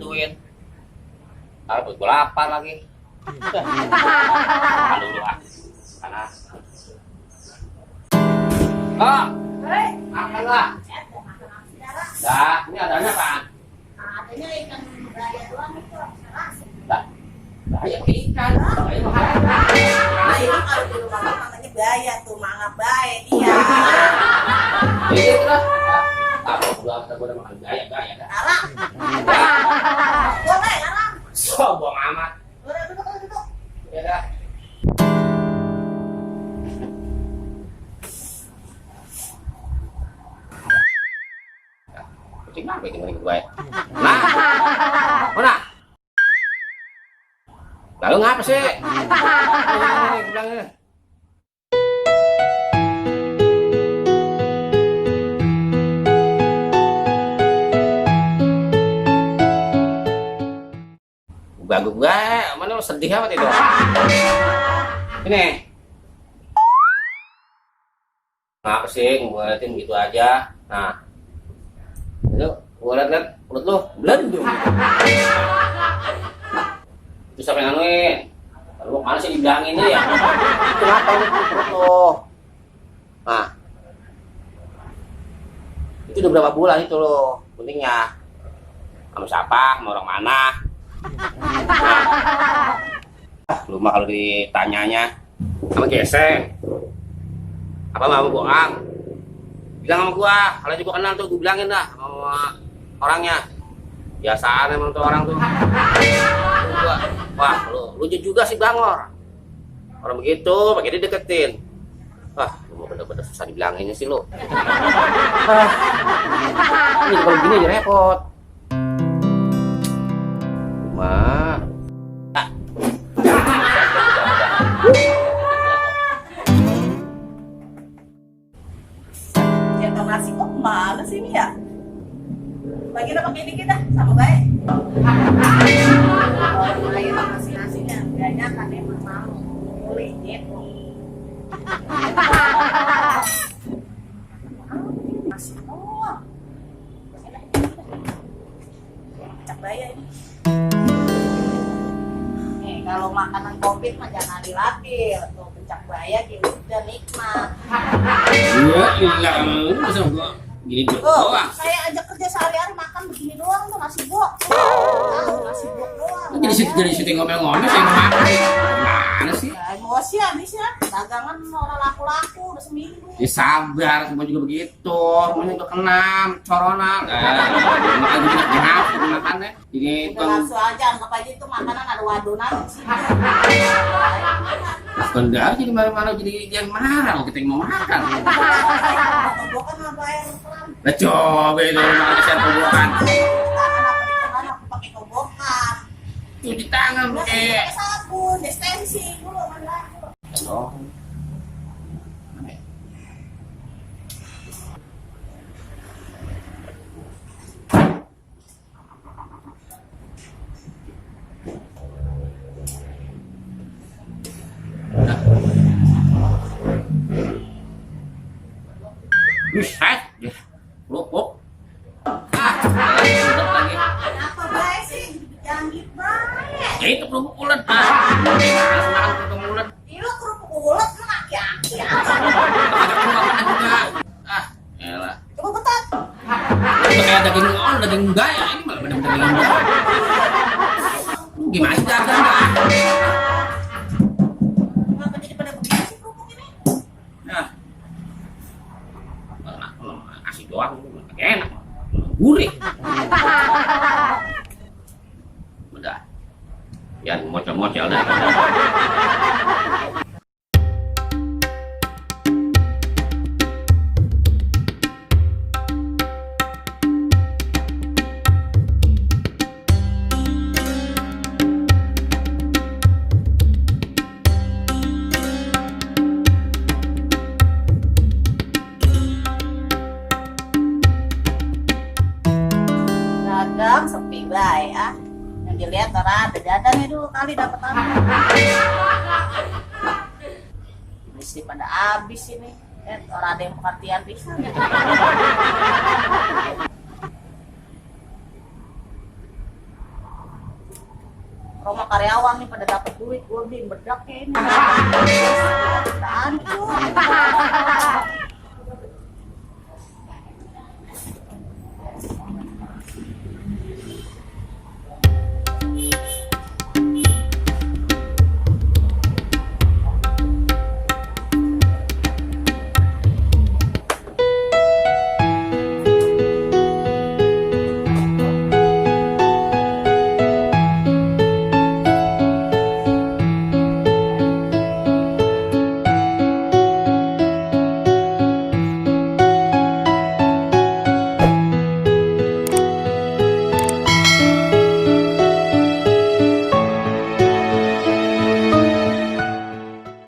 bantuin. Kalau gue lapar lagi. Makan dulu ah. Panas. Oh, makan lah. Dah, ini adanya apaan? Adanya ikan beraya doang itu. Dah, bahaya ikan. Bahaya makan. Nah, itu kalau di rumah namanya gaya tuh, mangga baik dia. Iya itu lah. Apa gua udah makan gaya dah. Larang. Boleh, larang. Sombong amat. Udah duduk. Ya dah. Kucing apa ini mending gue? Nah, mana? Lalu ngapa sih? Bilang ini. Ganggu gue, mana lo sedih amat itu? Ini. Ngapa sih ngeliatin gitu aja? Nah, itu gue liat perut lo belendung. Itu siapa yang nganuin? Lu mana sih dibilangin ya? Kenapa lu perut lo? Nah, itu udah berapa bulan itu lo? Pentingnya sama siapa? Sama orang mana? Lu mah kalau ditanyanya sama geseng apa mau bohong, bilang sama gua. Kalau juga kenal tuh gua bilangin dah sama orangnya. Biasaan emang tuh orang tuh gua. Wah lu juga sih bangor orang begitu pakai dideketin. Wah lu mau bener-bener susah dibilanginnya sih lu. Ini kalau gini aja repot. Wah. Jatuh nasi kok mana sih ini ya? Lagi udah pakai dikit dah, sama baik. Mulai nasi-nasinya, kayaknya kan emang mau boleh gitu. Nasi doang. Cak bayar ini. Kalau makanan COVID mah jangan dilatih, tuh pencak bayar gitu udah nikmat. Iya, masa gua gini doang. Saya ajak kerja sehari-hari makan begini doang tuh nasi gok. Nasi gok doang. Jadi situ ngomel-ngomel saya mau makan. Mana sih? Ya, emosi habisnya. Dagangan orang laku-laku udah seminggu. Ya sabar, semua juga begitu. Semuanya udah kenam, coronan. Makan juga makannya. Ini Udah langsung aja anggap aja itu makanan ada wadunan sih. Benar jadi marah-marah jadi yang marah kalau kita yang mau makan. Tobokan apa yang pelan? Lah coba itu makan saya tobokan. Tangan apa di tangan aku pakai tobokan. Cuci tangan Udah pakai. pakai sabun, distensi dulu mana. Oh. Buset, lupuk. Udah lagi. Kenapa baik sih? Jangan gitu baik. Ya itu kerupuk ulet. Makan kerupuk ulet. Iya kerupuk ulet lu aki-aki. Ada makan juga. Elah. Coba betat. Itu kayak daging gaya ini malah bener-bener daging gaya. Gimana sih dagang dah? Kenapa jadi pada begini sih kerupuk ini? Nah. Asik doang, enak. Gurih. Udah. Ya mocel-mocel dah. Dagang sepi baik ah. Yang dilihat orang ada dadannya dulu kali dapat apa. Mesti pada habis ini. Orang ada yang perhatian bisa. karyawan nih pada dapat duit, gue beliin bedaknya ini. Hancur.